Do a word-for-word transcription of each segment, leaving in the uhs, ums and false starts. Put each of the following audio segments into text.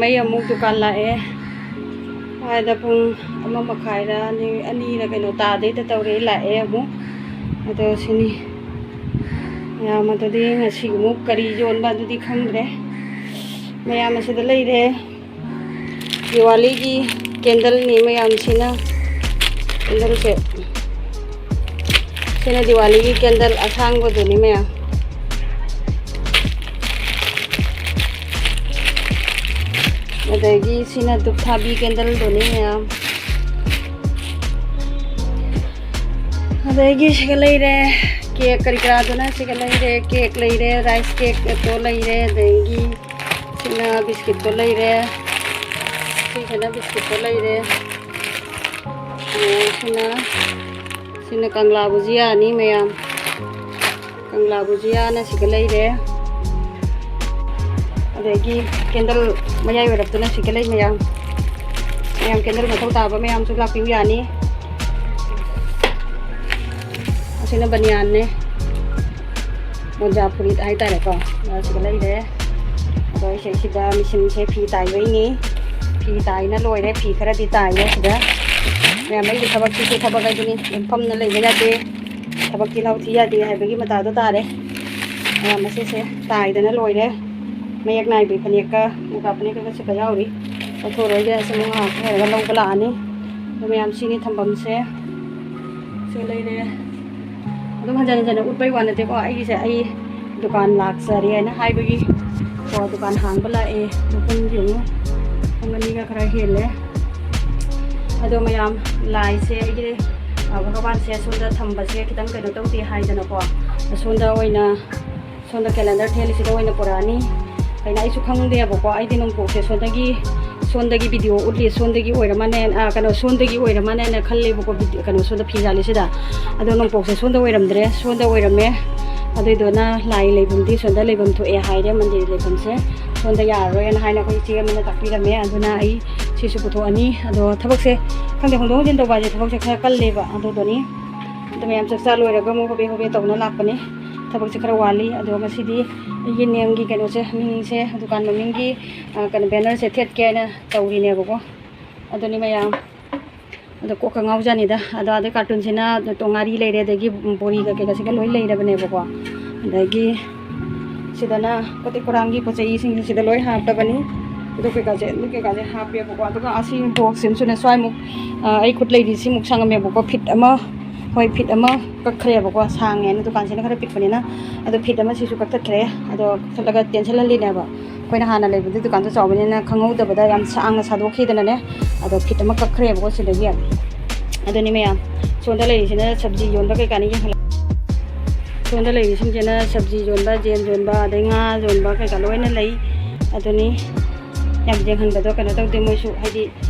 ꯃꯩ ꯑꯃꯨꯛ ꯗꯨꯀꯥꯟ ꯂꯥꯛꯑꯦ꯫ ꯍꯥꯏꯗ ꯄꯨꯡ ꯑꯃ ꯃꯈꯥꯏꯔ ꯑꯅꯤ, ꯑꯅꯤꯔ ꯀꯩꯅꯣ ꯇꯥꯗꯩꯗ ꯇꯧꯔꯦ, ꯂꯥꯛꯑꯦ ꯑꯃꯨꯛ꯫ ꯑꯗꯣ ꯁꯤꯅꯤ ꯃꯌꯥꯝ꯫ ꯑꯗꯨꯗꯤ ꯉꯁꯤ ꯑꯃꯨꯛ ꯀꯔꯤ ꯌꯣꯟꯕ ꯑꯗꯨꯗꯤ ꯈꯪꯗ꯭ꯔꯦ꯫ ꯃꯌꯥꯝ ꯑꯁꯤꯗ ꯂꯩꯔꯦ꯫ ꯗꯤꯋꯥꯂꯤꯒꯤ ꯀꯦꯟꯗꯜꯅꯤ ꯃꯌꯥꯝꯁꯤꯅ꯫ ꯀꯦꯟꯗꯜꯁꯦ, ꯁꯤꯅ ꯗꯤꯋꯥꯂꯤꯒꯤ ꯀꯦꯟꯗꯜ ꯑꯁꯥꯡꯕꯗꯨꯅꯤ ꯃꯌꯥꯝ꯫ ꯑꯗꯒꯤ ꯁꯤꯅ ꯙꯨꯞ ꯊꯥꯕꯤ ꯀꯦꯟꯗꯜꯗꯨꯅꯤ ꯃꯌꯥꯝ꯫ ꯑꯗꯒꯤ ꯁꯤꯒ ꯂꯩꯔꯦ, ꯀꯦꯛ ꯀꯔꯤ ꯀꯔꯥꯗꯨꯅ ꯁꯤꯒ ꯂꯩꯔꯦ, ꯀꯦꯛ ꯂꯩꯔꯦ, ꯔꯥꯏꯁ ꯀꯦꯛꯇꯣ ꯂꯩꯔꯦ, ꯑꯗꯒꯤ ꯁꯤꯅ ꯕꯤꯁꯀꯤꯠꯇꯣ ꯂꯩꯔꯦ, ꯁꯤꯁꯤꯅ ꯕꯤꯁꯀꯤꯠꯇꯣ ꯂꯩꯔꯦ꯫ ꯑꯦ, ꯁꯤꯅ, ꯁꯤꯅ ꯀꯪꯂꯥ ꯕꯨꯖꯤꯌꯥꯅꯤ ꯃꯌꯥꯝ꯫ ꯀꯪꯂꯥ ꯕꯨꯖꯤꯌꯥꯅ ꯁꯤꯒ ꯂꯩꯔꯦ꯫ ꯑꯗꯒꯤ ꯀꯦꯟꯗꯜ ꯃꯌꯥꯏ ꯑꯣꯏꯔꯞꯇꯨꯅ ꯁꯤꯒ ꯂꯩ ꯃꯌꯥꯝ꯫ ꯃꯌꯥꯝ ꯀꯦꯟꯗꯜ ꯃꯊꯧ ꯇꯥꯕ ꯃꯌꯥꯝꯁꯨ ꯂꯥꯛꯄꯤꯌꯨ ꯌꯥꯅꯤ꯫ ꯑꯁꯤꯅ ꯕꯅꯤꯌꯥꯟꯅꯦ꯫ ꯃꯣꯖꯥ ꯐꯨꯔꯤꯠ ꯍꯥꯏꯇꯥꯔꯦꯀꯣ, ꯑꯁꯤꯒ ꯂꯩꯔꯦ꯫ ꯑꯗꯣ ꯑꯩꯁꯦ ꯁꯤꯗ ꯃꯦꯆꯤꯟꯁꯦ ꯐꯤ ꯇꯥꯏꯕꯩꯅꯤ꯫ ꯐꯤ ꯇꯥꯏꯅ ꯂꯣꯏꯔꯦ, ꯐꯤ ꯈꯔꯗꯤ ꯇꯥꯏꯔꯦ ꯁꯤꯗ꯫ ꯃꯌꯥꯝ ꯑꯩꯒꯤ ꯊꯕꯛꯁꯤꯁꯨ ꯊꯕꯛ ꯍꯥꯏꯗꯨꯅꯤ, ꯑꯗꯨꯝ ꯐꯝꯅ ꯂꯩꯕ ꯌꯥꯗꯦ, ꯊꯕꯛ ꯆꯤꯜꯍꯥꯎ ꯊꯤ ꯌꯥꯗꯦ ꯍꯥꯏꯕꯒꯤ ꯃꯇꯥꯗꯣ ꯇꯥꯔꯦ꯫ ꯃꯌꯥꯝ ꯑꯁꯤꯁꯦ ꯇꯥꯏꯗꯅ ꯂꯣꯏꯔꯦ꯫ ꯃꯌꯦꯛ ꯅꯥꯏꯕꯤ ꯐꯅꯦꯛꯀ ꯃꯨꯒꯥ ꯐꯅꯦꯛꯀꯒ ꯁꯤꯒ ꯌꯥꯎꯔꯤ꯫ ꯂꯧꯊꯣꯛꯑꯔꯣꯏꯒꯦ, ꯑꯁꯤ ꯑꯃꯨꯛ ꯉꯥꯏꯍꯥꯛ ꯂꯩꯔꯒ ꯂꯧꯕ ꯂꯥꯛꯑꯅꯤ꯫ ꯑꯗꯣ ꯃꯌꯥꯝ ꯁꯤꯅꯤ ꯊꯝꯐꯝꯁꯦ꯫ ꯁꯤ ꯂꯩꯔꯦ꯫ ꯑꯗꯨꯝ ꯍꯟꯖꯟ ꯍꯟꯖꯟꯅ ꯎꯠꯄꯩ ꯋꯥ ꯅꯠꯇꯦꯀꯣ, ꯑꯩꯒꯤꯁꯦ ꯑꯩ ꯗꯨꯀꯥꯟ ꯂꯥꯛꯆꯔꯦꯅ ꯍꯥꯏꯕꯒꯤ ꯀꯣ, ꯗꯨꯀꯥꯟ ꯍꯥꯡꯕ ꯂꯥꯛꯑꯦ꯫ ꯑꯗꯣ ꯄꯨꯡ ꯌꯦꯡꯉꯨ, ꯄꯨꯡ ꯑꯅꯤꯒ ꯈꯔ ꯍꯦꯜꯂꯦ꯫ ꯑꯗꯣ ꯃꯌꯥꯝ, ꯂꯥꯏꯁꯦ ꯑꯩꯒꯤ, ꯑ, ꯚꯒꯋꯥꯟꯁꯦ ꯁꯣꯝꯗ ꯊꯝꯕꯁꯦ ꯈꯤꯇꯪ ꯀꯩꯅꯣ ꯇꯧꯗꯦ ꯍꯥꯏꯗꯅꯀꯣ, ꯑꯁꯣꯝꯗ ꯑꯣꯏꯅ, ꯁꯣꯝꯗ ꯀꯦꯂꯦꯟꯗꯔ ꯊꯦꯜꯂꯤꯁꯤꯗ ꯑꯣꯏꯅ ꯄꯨꯔꯛꯑꯅꯤ꯫ ꯀꯩꯅꯣ, ꯑꯩꯁꯨ ꯈꯪꯗꯦꯕꯀꯣ, ꯑꯩꯗꯤ ꯅꯣꯡꯄꯣꯛꯁꯦ ꯁꯣꯝꯗꯒꯤ, ꯁꯣꯝꯗꯒꯤ ꯚꯤꯗꯤꯑꯣ ꯎꯠꯂꯤ, ꯁꯣꯝꯗꯒꯤ ꯑꯣꯏꯔ ꯃꯥꯅꯦ, ꯑ, ꯀꯩꯅꯣ, ꯁꯣꯝꯗꯒꯤ ꯑꯣꯏꯔ ꯃꯥꯅꯦꯅ ꯈꯜꯂꯦꯕꯀꯣ, ꯚꯤꯗꯤꯑꯣ, ꯀꯩꯅꯣ, ꯁꯣꯝꯗ ꯐꯤ ꯁꯥꯜꯂꯤꯁꯤꯗ꯫ ꯑꯗꯣ ꯅꯣꯡꯄꯣꯛꯁꯦ ꯁꯣꯝꯗ ꯑꯣꯏꯔꯝꯗ꯭ꯔꯦ, ꯁꯣꯝꯗ ꯑꯣꯏꯔꯝꯃꯦ꯫ ꯑꯗꯨꯏꯗꯨꯅ ꯂꯥꯏ ꯂꯩꯐꯝꯗꯤ ꯁꯣꯝꯗ ꯂꯩꯐꯝ ꯊꯣꯛꯑꯦ ꯍꯥꯏꯔꯦ, ꯃꯟꯗꯤꯔ ꯂꯩꯐꯝꯁꯦ ꯁꯣꯝꯗ ꯌꯥꯔꯔꯣꯏꯅ ꯍꯥꯏꯅ ꯑꯩꯈꯣꯏ ꯏꯆꯦ ꯑꯃꯅ ꯇꯥꯛꯄꯤꯔꯝꯃꯦ꯫ ꯑꯗꯨꯅ ꯑꯩ ꯁꯤꯁꯨ ꯄꯨꯊꯣꯛꯑꯅꯤ꯫ ꯑꯗꯣ ꯊꯕꯛꯁꯦ ꯈꯪꯗꯦ, ꯍꯣꯡꯗꯣꯛ ꯍꯣꯡꯖꯤꯟ ꯇꯧꯕ ꯍꯥꯏꯁꯦ ꯊꯕꯛꯁꯦ ꯈꯔ ꯀꯜꯂꯦꯕ꯫ ꯑꯗꯨꯗꯨꯅꯤ꯫ ꯑꯗꯨ ꯃꯌꯥꯝ ꯆꯥꯛ ꯆꯥ ꯂꯣꯏꯔꯒ ꯑꯃꯨꯛ ꯍꯣꯕꯦ ꯍꯣꯕꯦ ꯇꯧꯅ ꯂꯥꯛꯄꯅꯤ꯫ ꯊꯕꯛꯁꯦ ꯈꯔ ꯋꯥꯠꯂꯤ꯫ ꯑꯗꯣ ꯉꯁꯤꯗꯤ ꯑꯩꯒꯤ ꯅꯦꯝꯒꯤ ꯀꯩꯅꯣꯁꯦ, ꯃꯤꯡꯁꯦ, ꯗꯨꯀꯥꯟ ꯃꯃꯤꯡꯒꯤ, ꯑ, ꯀꯩꯅꯣ, ꯕꯦꯅꯔꯁꯦ ꯊꯦꯠꯀꯦ ꯍꯥꯏꯅ ꯇꯧꯔꯤꯅꯦꯕꯀꯣ꯫ ꯑꯗꯨꯅꯤ ꯃꯌꯥꯝ꯫ ꯑꯗꯣ ꯀꯣꯛꯀ ꯉꯥꯎꯖꯥꯅꯤꯗ꯫ ꯑꯗꯣ ꯑꯗꯩ ꯀꯥꯔꯇꯨꯟꯁꯤꯅ ꯇꯣꯉꯥꯔꯤ ꯂꯩꯔꯦ, ꯑꯗꯒꯤ ꯕꯣꯔꯤꯒ ꯀꯩꯀꯥꯁꯤꯒ ꯂꯣꯏ ꯂꯩꯔꯕꯅꯦꯕꯀꯣ꯫ ꯑꯗꯒꯤ ꯁꯤꯗꯅ ꯄꯣꯠ ꯆꯩ ꯀꯣꯔꯥꯡꯒꯤ ꯄꯣꯠ ꯆꯩꯁꯤꯡꯁꯦ ꯁꯤꯗ ꯂꯣꯏ ꯍꯥꯞꯄꯕꯅꯤ꯫ ꯑꯗꯨ ꯀꯩꯀꯥꯁꯦ, ꯑꯗꯨ ꯀꯩꯀꯥꯁꯦ ꯍꯥꯞꯄꯦꯕꯀꯣ꯫ ꯑꯗꯨꯒ ꯑꯁꯤ ꯕꯣꯛꯁꯁꯤꯃꯁꯨꯅꯦ, ꯁ꯭ꯋꯥꯏꯃꯨꯛ, ꯑ, ꯑꯩ ꯈꯨꯠ ꯂꯩꯔꯤ ꯁꯤꯃꯨꯛ ꯁꯥꯡꯉꯝꯃꯦꯕꯀꯣ꯫ ꯐꯤꯠ ꯑꯃ, ꯍꯣꯏ, ꯐꯤꯠ ꯑꯃ ꯀꯛꯈ꯭ꯔꯦꯕꯀꯣ꯫ ꯁꯥꯡꯉꯦꯅ ꯗꯨꯀꯥꯟꯁꯤꯅ ꯈꯔ ꯄꯤꯛꯄꯅꯤꯅ꯫ ꯑꯗꯣ ꯐꯤꯠ ꯑꯃ ꯁꯤꯁꯨ ꯀꯛꯊꯠꯈ꯭ꯔꯦ꯫ ꯑꯗꯣ ꯀꯛꯊꯠꯂꯒ ꯇꯦꯟꯁꯤꯜꯍꯜꯂꯤꯅꯦꯕ꯫ ꯑꯩꯈꯣꯏꯅ ꯍꯥꯟꯅ ꯂꯩꯕꯗꯨ ꯗꯨꯀꯥꯟꯗꯣ ꯆꯥꯎꯕꯅꯤꯅ ꯈꯪꯍꯧꯗꯕꯗ ꯌꯥꯝ ꯁꯥꯡꯅ ꯁꯥꯗꯣꯛꯈꯤꯗꯅꯅꯦ꯫ ꯑꯗꯣ ꯐꯤꯠ ꯑꯃ ꯀꯛꯈ꯭ꯔꯦꯕꯀꯣ ꯁꯤꯗꯒꯤ꯫ ꯑꯗꯨꯅꯤ ꯃꯌꯥꯝ, ꯁꯣꯝꯗ ꯂꯩꯔꯤꯁꯤꯅ ꯁꯕꯖꯤ ꯌꯣꯟꯕ ꯀꯩꯀꯥꯅꯤ ꯌꯦꯡꯍꯜꯂꯛ-, ꯁꯣꯝꯗ ꯂꯩꯔꯤꯁꯤꯡꯁꯤꯅ ꯁꯕꯖꯤ ꯌꯣꯟꯕ, ꯌꯦꯟ ꯌꯣꯟꯕ, ꯑꯗꯩ ꯉꯥ ꯌꯣꯟꯕ ꯀꯩꯀꯥ ꯂꯣꯏꯅ ꯂꯩ꯫ ꯑꯗꯨꯅꯤ ꯌꯥꯝ ꯌꯦꯡꯍꯟꯕꯗꯣ ꯀꯩꯅꯣ ꯇꯧꯗꯦ, ꯃꯣꯏꯁꯨ ꯍꯥꯏꯗꯤ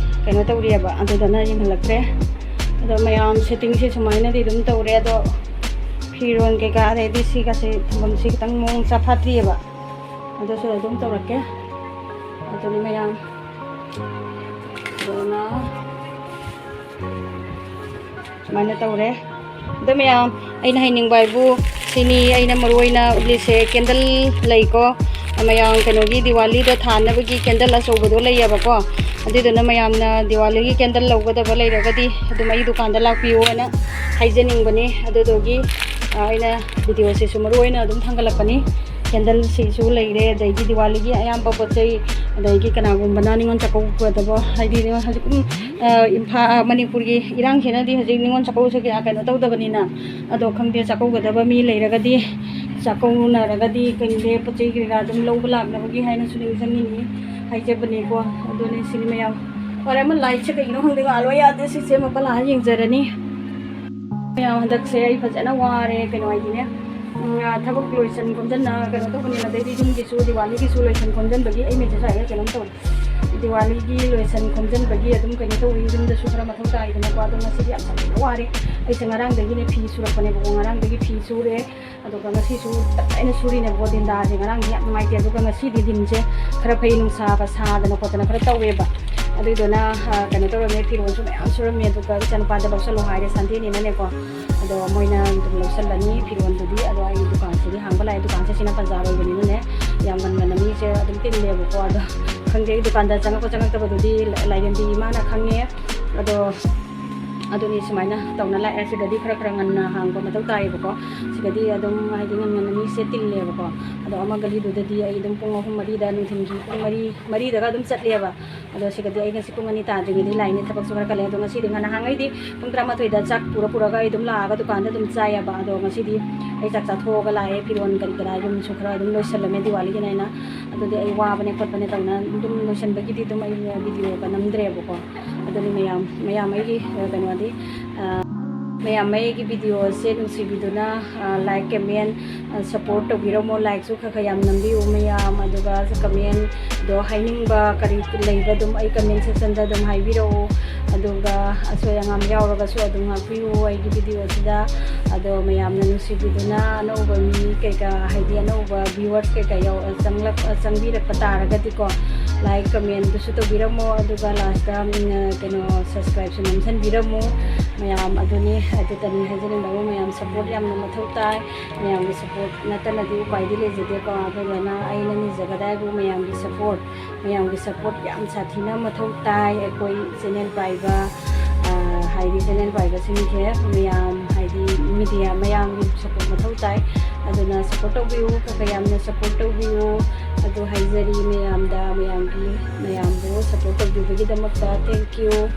ꯀꯩꯅꯣ ꯇꯧꯔꯤꯑꯕ, ꯑꯗꯨꯗꯅ ꯌꯦꯡꯍꯜꯂꯛꯇ꯭ꯔꯦ꯫ ꯑꯗꯣ ꯃꯌꯥꯝ ꯁꯦꯠꯇꯤꯡꯁꯦ ꯁꯨꯃꯥꯏꯅꯗꯤ ꯑꯗꯨꯝ ꯇꯧꯔꯦ꯫ ꯑꯗꯣ ꯐꯤꯔꯣꯟ ꯀꯩꯀꯥ, ꯑꯗꯩꯗꯤ ꯁꯤꯒꯁꯦ ꯊꯝꯐꯝꯁꯤ ꯈꯤꯇꯪ ꯃꯑꯣꯡ ꯆꯥꯐꯥꯠꯇ꯭ꯔꯤꯑꯕ꯫ ꯑꯗꯨꯁꯨ ꯑꯗꯨꯝ ꯇꯧꯔꯛꯀꯦ꯫ ꯑꯗꯨꯅꯤ ꯃꯌꯥꯝ꯫ ꯑꯗꯨꯅ ꯁꯨꯃꯥꯏꯅ ꯇꯧꯔꯦ꯫ ꯑꯗꯣ ꯃꯌꯥꯝ, ꯑꯩꯅ ꯍꯥꯏꯅꯤꯡꯕ ꯍꯥꯏꯕꯨ ꯁꯤꯅꯤ꯫ ꯑꯩꯅ ꯃꯔꯨ ꯑꯣꯏꯅ ꯎꯠꯂꯤꯁꯦ ꯀꯦꯟꯗꯜ ꯂꯩꯀꯣ꯫ ꯃꯌꯥꯝ ꯀꯩꯅꯣꯒꯤ ꯗꯤꯋꯥꯂꯤꯗ ꯊꯥꯅꯕꯒꯤ ꯀꯦꯟꯗꯜ ꯑꯆꯧꯕꯗꯣ ꯂꯩꯌꯦꯕꯀꯣ꯫ ꯑꯗꯨꯏꯗꯨꯅ ꯃꯌꯥꯝꯅ ꯗꯤꯋꯥꯂꯤꯒꯤ ꯀꯦꯟꯗꯜ ꯂꯧꯒꯗꯕ ꯂꯩꯔꯒꯗꯤ ꯑꯗꯨꯝ ꯑꯩ ꯗꯨꯀꯥꯟꯗ ꯂꯥꯛꯄꯤꯌꯣꯅ ꯍꯥꯏꯖꯅꯤꯡꯕꯅꯤ꯫ ꯑꯗꯨꯗꯨꯒꯤ, ꯑ, ꯑꯩꯅ ꯚꯤꯗꯤꯑꯣꯁꯤꯁꯨ ꯃꯔꯨ ꯑꯣꯏꯅ ꯑꯗꯨꯝ ꯊꯥꯡꯒꯠꯂꯛꯄꯅꯤ꯫ ꯀꯦꯟꯗꯜꯁꯤꯁꯨ ꯂꯩꯔꯦ, ꯑꯗꯒꯤ ꯗꯤꯋꯥꯂꯤꯒꯤ ꯑꯌꯥꯝꯕ ꯄꯣꯠ ꯆꯩ, ꯑꯗꯒꯤ ꯀꯅꯥꯒꯨꯝꯕꯅ ꯅꯤꯉꯣꯜ ꯆꯥꯛꯀꯧꯒꯗꯕ, ꯍꯥꯏꯗꯤ ꯍꯧꯖꯤꯛ, ꯎꯝ, ꯑ, ꯏꯝꯐꯥꯜ, ꯑ, ꯃꯅꯤꯄꯨꯔꯒꯤ ꯏꯔꯥꯡꯁꯤꯅꯗꯤ ꯍꯧꯖꯤꯛ ꯅꯤꯉꯣꯜ ꯆꯥꯛꯀꯧꯕꯁꯦ ꯀꯌꯥ ꯀꯩꯅꯣ ꯇꯧꯗꯕꯅꯤꯅ꯫ ꯑꯗꯣ ꯈꯪꯗꯦ, ꯆꯥꯛꯀꯧꯒꯗꯕ ꯃꯤ ꯂꯩꯔꯒꯗꯤ, ꯆꯥꯛꯀꯧꯅꯔꯒꯗꯤ ꯀꯩꯅꯣ ꯄꯣꯠ ꯆꯩ ꯀꯩꯀꯥ ꯑꯗꯨꯝ ꯂꯧꯕ ꯂꯥꯛꯅꯕꯒꯤ ꯍꯥꯏꯅꯁꯨ ꯅꯤꯡꯁꯤꯡꯅꯤꯡꯉꯤ, ꯍꯥꯏꯖꯕꯅꯤꯀꯣ꯫ ꯑꯗꯨꯅꯦ ꯁꯤꯅꯤ ꯃꯌꯥꯝ꯫ ꯐꯔꯦ, ꯑꯃ ꯂꯥꯏꯠꯁꯦ ꯀꯩꯒꯤꯅꯣ ꯈꯪꯗꯦ ꯉꯥꯜꯂꯣ ꯌꯥꯗꯦ, ꯁꯤꯁꯦ ꯑꯃꯨꯛꯀ ꯂꯥꯛꯑ ꯌꯦꯡꯖꯔꯅꯤ꯫ ꯃꯌꯥꯝ, ꯍꯟꯗꯛꯁꯦ ꯑꯩ ꯐꯖꯅ ꯋꯥꯔꯦ꯫ ꯀꯩꯅꯣ ꯍꯥꯏꯗꯤꯅꯦ, ꯎꯝ, ꯑ, ꯊꯕꯛ ꯂꯣꯏꯁꯟ ꯈꯣꯝꯖꯟꯅ ꯀꯩꯅꯣ ꯇꯧꯕꯅꯤꯅ, ꯑꯗꯩꯗꯤ ꯌꯨꯝꯒꯤꯁꯨ ꯗꯤꯋꯥꯂꯤꯒꯤꯁꯨ ꯂꯣꯏꯁꯟ ꯈꯣꯝꯖꯟꯕꯒꯤ ꯑꯩ ꯃꯦꯁꯦꯖ ꯂꯥꯛꯑꯦ ꯀꯩꯅꯣꯝ ꯇꯧꯔꯦ꯫ ꯗꯤꯋꯥꯂꯤꯒꯤ ꯂꯣꯏꯁꯟ ꯈꯣꯝꯖꯟꯕꯒꯤ ꯑꯗꯨꯝ ꯀꯩꯅꯣ ꯇꯧꯋꯤ, ꯌꯨꯝꯗꯁꯨ ꯈꯔ ꯃꯊꯧ ꯇꯥꯏꯗꯅꯀꯣ꯫ ꯑꯗꯣ ꯉꯁꯤꯗꯤ ꯌꯥꯝ ꯁꯥꯊꯤꯅ ꯋꯥꯔꯦ꯫ ꯑꯩꯁꯦ ꯉꯔꯥꯡꯗꯒꯤꯅꯦ ꯐꯤ ꯁꯨꯔꯛꯄꯅꯦꯕꯀꯣ, ꯉꯔꯥꯡꯗꯒꯤ ꯐꯤ ꯁꯨꯔꯦ꯫ ꯑꯗꯨꯒ ꯉꯁꯤꯁꯨ ꯇꯞ ꯇꯥꯏꯅ ꯁꯨꯔꯤꯅꯦꯕꯀꯣ꯫ ꯗꯤꯟꯗꯥꯁꯦ ꯉꯔꯥꯡꯗꯤ ꯌꯥꯝ ꯅꯨꯡꯉꯥꯏꯇꯦ, ꯑꯗꯨꯒ ꯉꯁꯤꯗꯤ ꯗꯤꯟꯁꯦ ꯈꯔ ꯐꯩ, ꯅꯨꯡꯁꯥꯒ ꯁꯥꯗꯅ ꯈꯣꯠꯇꯅ ꯈꯔ ꯇꯧꯋꯦꯕ꯫ ꯑꯗꯨꯏꯗꯨꯅ ꯀꯩꯅꯣ ꯇꯧꯔꯝꯃꯦ, ꯐꯤꯔꯣꯜꯁꯨ ꯃꯌꯥꯝ ꯁꯨꯔꯝꯃꯦ꯫ ꯑꯗꯨꯒ ꯏꯆꯥꯅꯨꯄꯥꯗ ꯂꯧꯁꯜꯂꯣ ꯍꯥꯏꯔꯦ, ꯁꯟꯗꯦꯅꯤꯅꯅꯦꯀꯣ꯫ ꯑꯗꯣ ꯃꯣꯏꯅ ꯑꯗꯨꯝ ꯂꯧꯁꯜꯂꯅꯤ ꯐꯤꯔꯣꯜꯗꯨꯗꯤ꯫ ꯑꯗꯣ ꯑꯩ ꯗꯨꯀꯥꯟꯁꯤꯗꯤ ꯍꯥꯡꯕ ꯂꯥꯛꯑꯦ, ꯗꯨꯀꯥꯟꯁꯦ ꯁꯤꯅ ꯄꯟꯖꯥꯕ ꯑꯣꯏꯕꯅꯤꯅꯅꯦ, ꯌꯥꯝ ꯉꯟ ꯉꯟꯅ ꯃꯤꯁꯦ ꯑꯗꯨꯝ ꯇꯤꯜꯂꯦꯕꯀꯣ꯫ ꯑꯗꯣ ꯈꯪꯗꯦ, ꯑꯩ ꯗꯨꯀꯥꯟꯗ ꯆꯪꯉꯛꯄ ꯆꯪꯉꯛꯇꯕꯗꯨꯗꯤ ꯂꯥꯏꯔꯦꯝꯕꯤ ꯏꯃꯥꯅ ꯈꯪꯉꯦ꯫ ꯑꯗꯣ ꯑꯗꯨꯅꯤ, ꯁꯨꯃꯥꯏꯅ ꯇꯧꯅ ꯂꯥꯛꯑꯦ꯫ ꯁꯤꯗꯗꯤ ꯈꯔ ꯈꯔ ꯉꯟꯅ ꯍꯥꯡꯕ ꯃꯊꯧ ꯇꯥꯏꯌꯦꯕꯀꯣ꯫ ꯁꯤꯗꯗꯤ ꯑꯗꯨꯝ ꯍꯥꯏꯗꯤ ꯉꯟ ꯉꯟꯅ ꯃꯤꯁꯦ ꯇꯤꯜꯂꯦꯕꯀꯣ꯫ ꯑꯗꯣ ꯑꯃ ꯒꯂꯤꯗꯨꯗꯗꯤ ꯑꯩ ꯑꯗꯨꯝ ꯄꯨꯡ ꯑꯍꯨꯝ ꯃꯔꯤꯗ, ꯅꯨꯡꯊꯤꯜꯒꯤ ꯄꯨꯡ ꯃꯔꯤ, ꯃꯔꯤꯗꯒ ꯑꯗꯨꯝ ꯆꯠꯂꯦꯕ꯫ ꯑꯗꯣ ꯁꯤꯗꯗꯤ ꯑꯩ ꯉꯁꯤ ꯄꯨꯡ ꯑꯅꯤ ꯇꯥꯗ꯭ꯔꯤꯉꯩꯗꯤ ꯂꯥꯛꯏꯅꯦ, ꯊꯕꯛꯁꯨ ꯈꯔ ꯀꯜꯂꯦ꯫ ꯑꯗꯣ ꯉꯁꯤꯗꯤ ꯉꯟꯅ, ꯍꯥꯡꯉꯩꯗꯤ ꯄꯨꯡ ꯇꯔꯥꯃꯥꯊꯣꯏꯗ ꯆꯥꯛ ꯄꯨꯔ ꯄꯨꯔꯒ ꯑꯩ ꯑꯗꯨꯝ ꯂꯥꯛꯑꯒ ꯗꯨꯀꯥꯟꯗ ꯑꯗꯨꯝ ꯆꯥꯏꯌꯦꯕ꯫ ꯑꯗꯣ ꯉꯁꯤꯗꯤ ꯑꯩ ꯆꯥꯛ ꯆꯥꯊꯣꯛꯑꯒ ꯂꯥꯛꯑꯦ꯫ ꯐꯤꯔꯣꯜ ꯀꯔꯤ ꯀꯔꯥ ꯌꯨꯝꯁꯨ ꯈꯔ ꯑꯗꯨꯝ ꯂꯣꯏꯁꯜꯂꯝꯃꯦ ꯗꯤꯋꯥꯂꯤꯒꯤꯅꯦꯅ꯫ ꯑꯗꯨꯗꯤ ꯑꯩ ꯋꯥꯕꯅꯦ ꯈꯣꯠꯄꯅꯦ ꯇꯧꯅ ꯑꯗꯨꯝ ꯂꯣꯏꯁꯟꯕꯒꯤꯗꯤ ꯑꯗꯨꯝ ꯑꯩ ꯚꯤꯗꯤꯑꯣꯒ ꯅꯝꯗ꯭ꯔꯦꯕꯀꯣ꯫ ꯑꯗꯨꯅꯤ ꯃꯌꯥꯝ, ꯃꯌꯥꯝ ꯑꯩꯒꯤ, ꯑ, ꯀꯩꯅꯣꯗꯤ, ꯑ, ꯃꯌꯥꯝ ꯑꯩꯒꯤ ꯚꯤꯗꯤꯑꯣꯁꯦ ꯅꯨꯡꯁꯤꯕꯤꯗꯨꯅ, ꯑ, ꯂꯥꯏꯛ, ꯀꯃꯦꯟ, ꯑ, ꯁꯞꯄꯣꯔꯠ ꯇꯧꯕꯤꯔꯝꯃꯣ꯫ ꯂꯥꯏꯛꯁꯨ ꯈꯔ ꯈꯔ ꯌꯥꯝ ꯅꯝꯕꯤꯌꯨ ꯃꯌꯥꯝ꯫ ꯑꯗꯨꯒ ꯀꯃꯦꯟꯗꯣ ꯍꯥꯏꯅꯤꯡꯕ ꯀꯔꯤ ꯂꯩꯕ ꯑꯗꯨꯝ ꯑꯩ ꯀꯃꯦꯟ ꯁꯦꯛꯁꯟꯗ ꯑꯗꯨꯝ ꯍꯥꯏꯕꯤꯔꯛꯎ꯫ ꯑꯗꯨꯒ ꯑꯁꯣꯏ ꯑꯉꯥꯝ ꯌꯥꯎꯔꯒꯁꯨ ꯑꯗꯨꯝ ꯉꯥꯛꯄꯤꯌꯨ ꯑꯩꯒꯤ ꯚꯤꯗꯤꯑꯣꯁꯤꯗ꯫ ꯑꯗꯣ ꯃꯌꯥꯝꯅ ꯅꯨꯡꯁꯤꯕꯤꯗꯨꯅ ꯑꯅꯧꯕ ꯃꯤ ꯀꯩꯀꯥ, ꯍꯥꯏꯗꯤ ꯑꯅꯧꯕ ꯚ꯭ꯌꯨꯋꯔꯁ ꯀꯩꯀꯥ ꯌꯥꯎ-, ꯆꯪꯂꯛ-, ꯆꯪꯕꯤꯔꯛꯄ ꯇꯥꯔꯒꯗꯤꯀꯣ, ꯂꯥꯏꯛ, ꯀꯃꯦꯟꯗꯨꯁꯨ ꯇꯧꯕꯤꯔꯝꯃꯣ꯫ ꯑꯗꯨꯒ ꯂꯥꯁꯇ, ꯎꯝ, ꯀꯩꯅꯣ, ꯁꯕꯁꯀ꯭ꯔꯥꯏꯕꯁꯨ ꯅꯝꯁꯟꯕꯤꯔꯝꯃꯨ ꯃꯌꯥꯝ꯫ ꯑꯗꯨꯅꯤ, ꯑꯗꯨꯇꯅꯤ ꯍꯥꯏꯖꯅꯤꯡꯕꯕꯨ꯫ ꯃꯌꯥꯝ ꯁꯞꯄꯣꯔꯠ ꯌꯥꯝꯅ ꯃꯊꯧ ꯇꯥꯏ꯫ ꯃꯌꯥꯝꯒꯤ ꯁꯞꯄꯣꯔꯠ ꯅꯠꯇꯅꯗꯤ ꯎꯄꯥꯏꯗꯤ ꯂꯩꯖꯗꯦꯀꯣ꯫ ꯑꯗꯨꯗꯨꯅ ꯑꯩꯅ ꯅꯤꯖꯒꯗꯕꯨ ꯃꯌꯥꯝꯒꯤ ꯁꯞꯄꯣꯔꯠ, ꯃꯌꯥꯝꯒꯤ ꯁꯞꯄꯣꯔꯠ ꯌꯥꯝ ꯁꯥꯊꯤꯅ ꯃꯊꯧ ꯇꯥꯏ꯫ ꯑꯩꯈꯣꯏ ꯆꯦꯅꯦꯜ ꯄꯥꯏꯕ, ꯑ, ꯍꯥꯏꯗꯤ ꯆꯦꯅꯦꯜ ꯄꯥꯏꯕꯁꯤꯡꯁꯦ ꯃꯌꯥꯝ, ꯍꯥꯏꯗꯤ ꯃꯤꯗꯤꯌꯥ ꯃꯌꯥꯝꯒꯤ ꯁꯞꯄꯣꯔꯠ ꯃꯊꯧ ꯇꯥꯏ꯫ ꯑꯗꯨꯅ ꯁꯞꯄꯣꯔꯠ ꯇꯧꯕꯤꯌꯨ, ꯈꯔ ꯈꯔ ꯌꯥꯝꯅ ꯁꯞꯄꯣꯔꯠ ꯇꯧꯕꯤꯌꯨ꯫ ꯑꯗꯨ ꯍꯥꯏꯖꯔꯤ ꯃꯌꯥꯝꯗ, ꯃꯌꯥꯝꯒꯤ, ꯃꯌꯥꯝꯕꯨ ꯁꯞꯄꯣꯔꯠ ꯇꯧꯕꯤꯕꯒꯤꯗꯃꯛꯇ thank you꯫